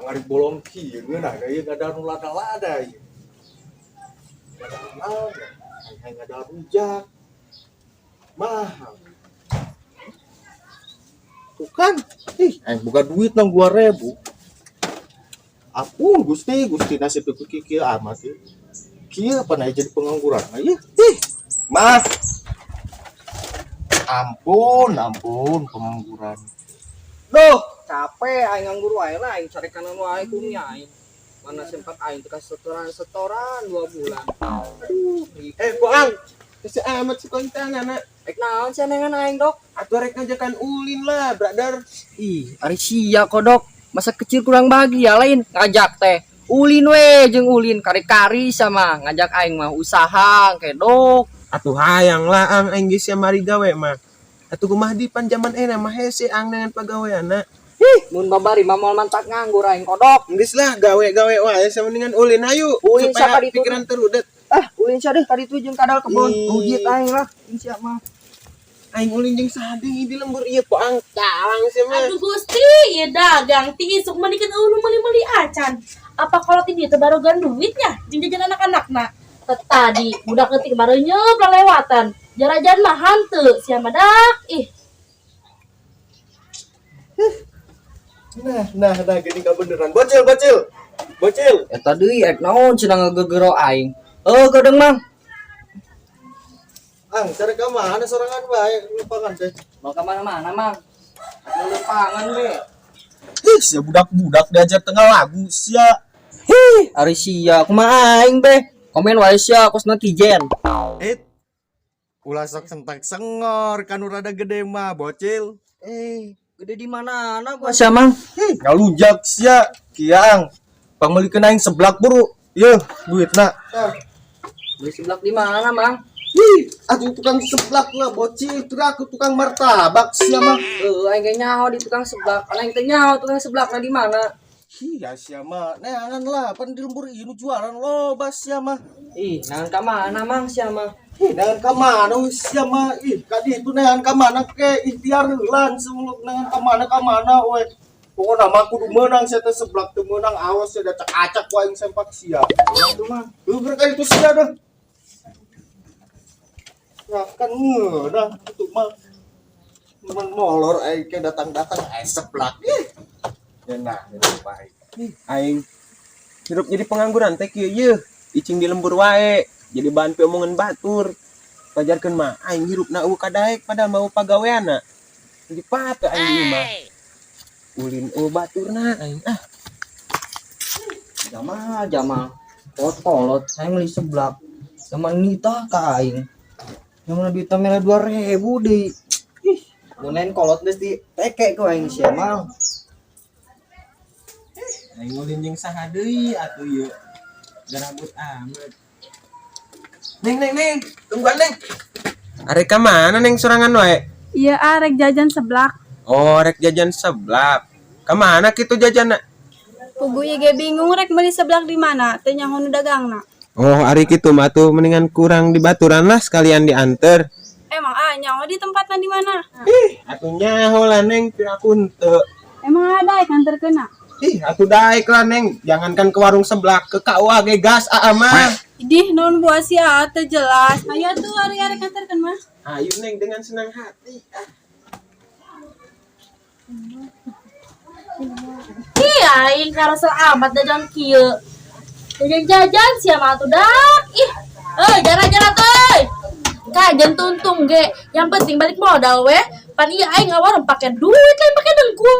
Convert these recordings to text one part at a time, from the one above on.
Ari bolong kieu ngeunah ieu ngadahar nu lada-lada ieu. Ngadahar naon ya? Aing ngadahar rujak. Mahal. Tuh kan, ih, aing boga duit nang 2000. Ampun Gusti, Gusti, nasib teu kieu amat ieu. Kieu pan aya jadi pengangguran. Nah, ieu, ih, mah. Ampun, ampun pengangguran. Duh, capek aing nganggur wae lah, aing cari kanan wae ku aing. Mana sempat aing teh setoran-setoran 2 bulan. Aduh, Eh, Boang. Hese amat si kontan anak. Rek naon sia nengan aing, Dok? Atuh rek ngajakan ulin lah, brother. Ih, ari sia kodok. Masa kecil kurang bahagia lain ngajak teh. Ulin we jeung ulin kari-kari sama ngajak aing mah usaha kedok. Atuh hayang lah ang aing geus sia mari gawe mah. Atuh kumaha di pan jaman enak mah hese ang dengan pagaweanna. Ih, mun babari mah moal mantak nganggur aing kodok. Geus lah gawe-gawe wae sama dengan ulin ayo Ulin supaya siapa ditu? Pikiran terudet. Ah, ulin sia deh tadi tuh jeung kadal kebon. Ih. Rujit aing lah, jeung sia mah. Aing ulin jeung sading di lembur ieu poang calang sia mah. Aduh Gusti, ieu dagang ti isuk meulikeun eueuh meuli-meuli acan. Apa kalau ti dieu teh barogan duitnya jeung jajan anak-anakna? Tadi budak leutik bareunyeub lewatan. Jarajan mah hanteu sia mah dak. Ih, Nah, nah, nah, gini gak beneran. Bocil, bocil. Bocil. Eta deui ek naon cenah ngegegero aing. Oh, gedeung Mang. Ang, cari ka mana sorangan bae lupakan teh. Mau ke mana-mana, Mang? Aku lupangan we. Ih, sia budak-budak diajar tengah lagu sia. Hih, ari sia kumaha aing be? Komen wae sia kos netizen. Eh, ulah sok sentak sengor kan rada gede mah, bocil. Eh, gede di mana-mana gua sia, Mang. Hih, ngalunjak sia. Kiang. Pangmeulikeun aing seblak buru. Yeuh, duitna. Beli seblak di mana, Mang? Ih, atuh tukang seblak lah bocil, itu aku tukang martabak sia mah. Eh, aing ge nyaho di tukang seblak. Aing teh nyaho tukang seblak na di mana? Iya sia mah, neangan lah, pan di lembur ieu nu jualan loba sia mah. Ih, neangan ka mana, Mang, sia mah? Ih, neangan ka mana we sia mah? Ih, kadi itu neangan ka mana ke ikhtiar langsung lu neangan ka mana we. Pokokna mah kudu meunang sia teh seblak teu meunang awas sia acak-acak ku aing sempak sia. Itu, Mang. Lu berkali itu sia dah. Ya kan ngeunah itu mah. Men molor aing ke datang-datang seblak. Ih. Ya nah, ini baik. Ih, aing hirup jadi pengangguran teh kieu yeuh. Icing di lembur wae, jadi bahan omongan batur. Pajarkeun mah aing hirupna eueuh kadaek padahal mau pagaweanna. Jadi pate aing di imah. Ulin eueuh baturna aing ah. Jamal, Jamal. Kolot-kolot, saya beli seblak. Zaman nita ka aing. Yang mana duitnya merah 2000 deh. Ih, mun lain kolot geus di teke ku aing sia mal. Aing ulin jeung saha deui atuh ieu. Garabut amat. Neng, neng, neng, tungguan neng. Arek ka mana neng sorangan wae? Iya ah, rek jajan seblak. Oh, rek jajan seblak. Ka mana kitu jajanna? Puguh ieu ge bingung rek beli seblak di mana, teu nyaho nu dagangna. Oh, ari kitu mah tuh mendingan kurang di baturan lah sekalian dianter. Emang ah nyaho di tempatna di mana? Ih, atuh nyaho lah neng, piraku henteu. Emang ada daek nganterkeunna? Ih, atuh daek lah neng. Jangankan ke warung seblak, ke KUA ge gas aa mah. Idih, naon buah si ah teu jelas. Ayo tuh ari arek nganterkeun mah. Ayo neng dengan senang hati. Ah. Ih, aing karasel amat dagang kieu. Jajan-jajan sia mah atuh dak. Ih, eh jara-jara teh. Kajen tuntung ge. Yang penting balik modal weh. Pan ieu aing ngawarung pake duit lain pake dengkul.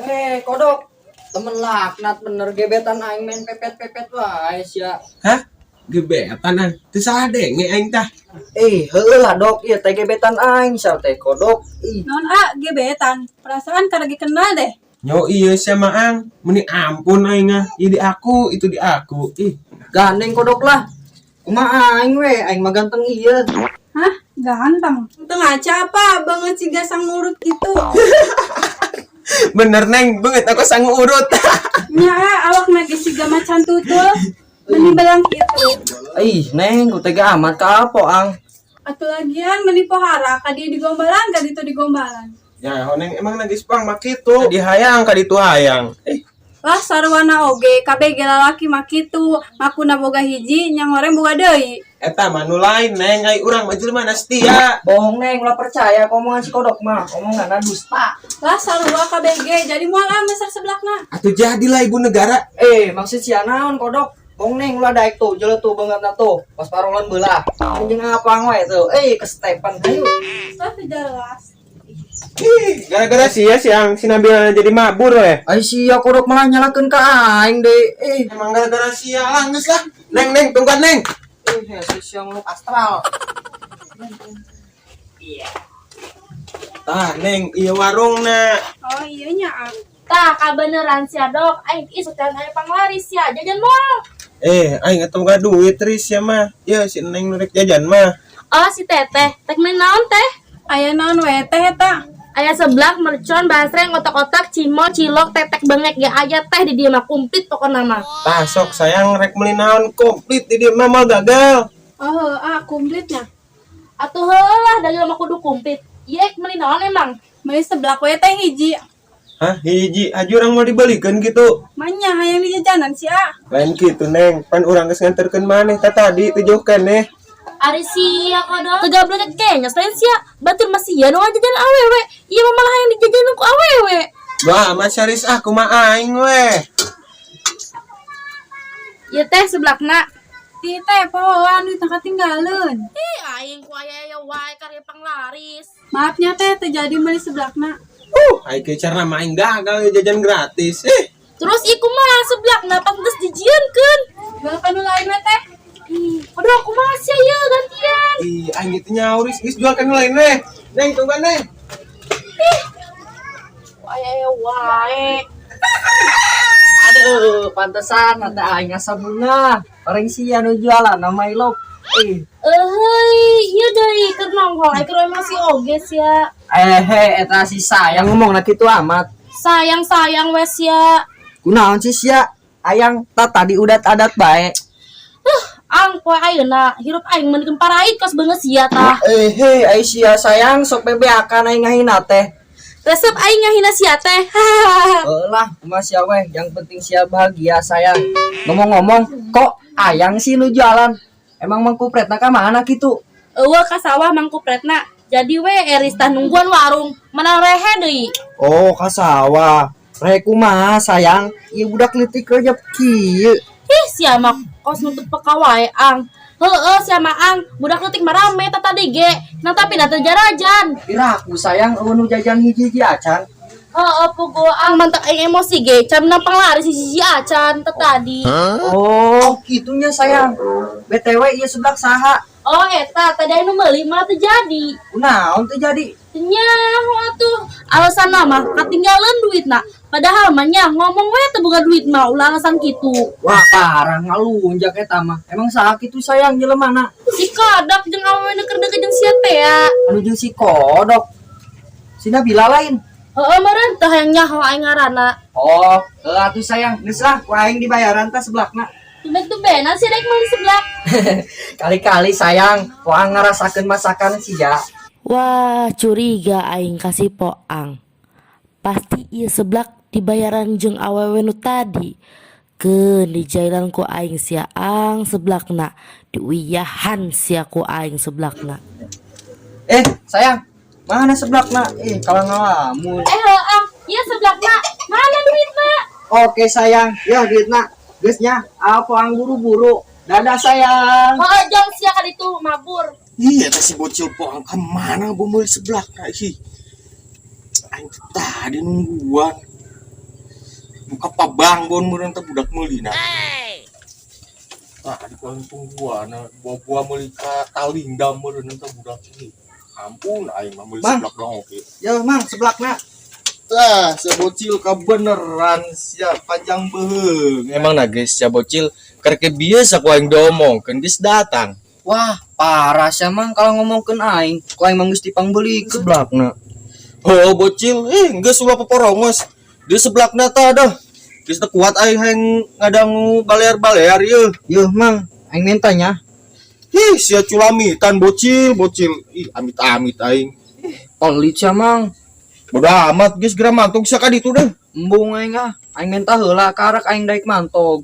Eh, kodok. Temen laknat bener gebetan aing main pepet-pepet wae sia. Hah? Gebetan ah. Teu salah denge aing tah. Eh, heueuh lah dok, ieu teh gebetan aing sia teh kodok. Ih, Naon ah gebetan? Perasaan lagi kenal deh. Nyo iya sama ang. Meni ampun aing ah. Ieu di aku, itu di aku. Ih, gandeng kodok lah. Kumaha aing we, aing mah ganteng ieu. Hah? Ganteng. Teu ngaca apa banget siga sang urut gitu. Bener neng, beungeut aku sangu urut. Nya ah, awak ge siga macan tutul. Meni belang gitu. Ih, neng, ku tega amat ka apa ang? Atuh lagian meni pohara ka dieu digombalan ka ditu digombalan. Ya, honeng emang nagis pang mah kitu. Di hayang ka ditu hayang. Eh, Lah sarwana oge kabeh ge lalaki mah kitu, ngakuna boga hiji nya ngoreng boga deui. Eta mah nu lain, Neng, ai urang mah jelema na setia. Bohong, Neng, ulah percaya ka omongan si kodok mah, omongan dusta. Lah sarua kabeh ge jadi moal ah meser seblakna. Atuh jadilah ibu negara. Eh, maksud sia naon kodok? Bohong, Neng, ulah daek tuh, jelo tuh banget na tuh. Pas parolan belah. Anjing apa wae tuh. Eh, ke Stephen ayo. Lah teu jelas. Ih, gara-gara sia siang si Nabila jadi mabur weh. Ai sia kodok malah nyalakeun ka aing deui. Eh, Emang gara-gara sia lah geus lah. Neng, Neng, tungguan, Neng. Eh, si sia makhluk astral. Tah, Neng, ieu warungna. Oh iya nya ah. Tah, kabeneran sia dok. Aing isuk can aya panglaris sia. Jajan moal. Eh, aing atuh boga duit ris ya mah. Ya si Neng nu rek jajan mah. Oh, si teteh. Tek meuli naon teh? Aya naon we teh eta? Aya seblak, mercon, basreng, otak-otak, cimol, cilok, tetek bengek ge aya teh di dieu mah komplit pokona mah. Tah sok sayang rek meuli naon komplit di dieu mah moal gagal. Oh ah komplitnya. Atuh heulah dagang mah kudu komplit. Ieu ek meuli naon emang? Meuli seblak we teh hiji. Hah, hiji aja urang mau dibelikeun gitu. Manya hayang di jajanan si ah. Lain gitu, Neng, pan urang geus nganterkeun maneh tah tadi teu jauh keneh. Ari sia kodok. Teu gablek kayaknya selain sia, batur mah sia nu jajan awewe. Ieu mah malah hayang dijajanan ku awewe. Wah, Mas Syaris ah kumaha aing weh. Ieu teh seblakna. Ti teh pohoan duitna katinggaleun. Ih, aing ku aya aya wae karya panglaris. Maafnya teh teu jadi meuli seblakna. Aing ke cara mah aing gagal jajan gratis. Eh, Terus ieu kumaha seblakna pas geus dijieunkeun. Jual ka nu lain we teh. Ih, aduh kumaha sia ieu gantian. Ih, aing gitu nyauris geus jual ka nu lain weh. Neng, tungguan, Neng. Ku aya aya wae. Aduh, pantesan ada aing asa bunga. Orang sia nu jualan nama ilok. Eh, Euy, ieu deui keur nongkrong aing keur emosi oge sia. Eh, he, eta si sayang ngomong na kitu amat. Sayang-sayang we sia. Kunaon sih sia? Ayang tak tadi udat adat bae. Ang poe ayeuna hirup aing meuni parait kos beungeut sia tah. Eh, hei, ai sia sayang sok bebeakan aing ngahina teh. Resep aing ngahina sia teh. Heuh lah, kumaha sia weh, yang penting sia bahagia sayang. Ngomong-ngomong, kok ayang sih nu jualan? Emang Mang Kupretna ka mana kitu? Eueuh ka sawah Mang Kupretna. Jadi we Eris tah nungguan warung, mana rehe deui. Oh, ka sawah. Rehe kumaha sayang? Ieu budak leutik kerja kieu. Ih, sia mah kos nutup peka wae ang. Heeh, sia mah ang, budak leutik mah rame tah tadi ge. Nah tapi da teu jarajan. Piraku sayang euweuh nu jajan hiji-hiji acan. Heeh, puguh ang mantak aing emosi ge, can menang panglaris hiji acan teh tadi. Oh, kitunya sayang. BTW ieu seblak saha? Oh, eta tadi anu meuli malah teu jadi. Kunaon teu jadi? Nyaho atuh alasan mah katinggalan duitna. Padahal mah nya ngomong we teu boga duit mah ulah alasan kitu. Wah, parah ngalunjak eta mah. Emang saha kitu sayang jelemana? Si Kodok jeung awewe nu keur deukeut jeung sia teh ya. Anu jeung si Kodok. Si Nabila lain. Heeh meureun teu hayang nyaho aing ngaranna. Oh, heuh atuh sayang. Geus lah, ku aing dibayaran tah seblakna. Tumben-tumbenan sih daek meuli seblak. Kali-kali sayang, ku aing ngarasakeun masakan sia. Wah, curiga aing ka si Poang. Pasti ieu seblak dibayaran jeung awewe nu tadi. Keun dijailan ku aing sia ang seblakna, diuyahan sia ku aing seblakna. Eh, sayang. Mana seblakna? Eh, kalau ngalamun. Eh, heuh, ang, ieu seblakna. Mana duitna? Oke sayang, ya duitna. Geus nya, apa ang buru-buru. Dadah sayang. Heuh, jong sia ka ditu mabur. Iya, teh si bocil poang kemana bu meuli seblak ih. Aing teh tadi nungguan. Buka pabangbon meureun teh budak meulina. Tadi ku aing tungguan, buah-buah meuli ka talingdam meureun teh budak ih. Ampun aing mah meuli Bang. seblak doang oke. Ya, Mang, seblakna. Tah, si bocil kabeneran sia panjang beheung. Emang na guys, sia bocil karek biasa ku aing diomongkeun geus datang. Wah, parah sia Mang kalau ngomongkeun aing. Ku aing mah geus dipangbeulikeun seblakna. Oh bocil, eh geus ulah poporongos. Di seblakna tah dah. Geus teu kuat aing hayang ngadangu balear-balear ieu. Yuh, Mang, aing mintanya. Ih, sia culamitan bocil, bocil. Ih, amit-amit aing. Pelit sia, Mang. Bodo amat geus geura mantog sia ka ditu deh. Embung aing ah. Aing menta heula karak aing daek mantog.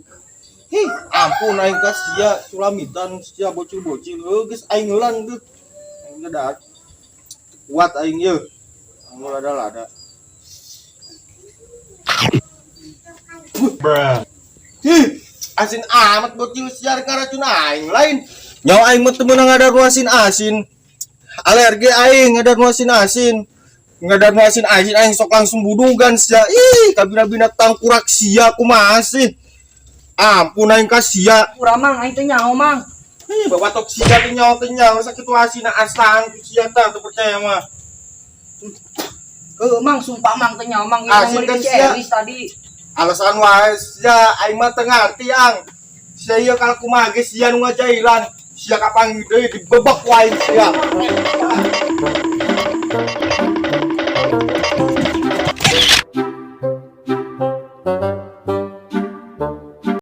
Hih, ampun aing ka sia sulamitan sia bocil-bocil. Heuh geus aing heulan geus. Aing ge da kuat aing ye. Anu lada-lada. Bruh. Hih, asin amat bocil sia rek ngaracun aing lain. Nyawa aing mah teu meunang ngadar nu asin-asin. Alergi aing ngadar nu asin-asin. Ngadar nu asin-asin aing sok langsung budugan sia. Ih, kabina-bina tangkurak sia kumaha sih. Ampun aing ka sia. Urang mang aing teh nyaho mang. Ih, bawa tok sia teh nyaho teh nyaho sakitu asina asaan ku sia tah teu percaya mah. Heuh mang sumpah mang teh nyaho mang. Ieu Asin meuli kan si sia. Elis tadi. Alasan wae sia aing mah teu ngarti ang. Sia ieu kalau kumaha ge sia nu ngajailan. Sia kapanggih deui dibebek wae sia.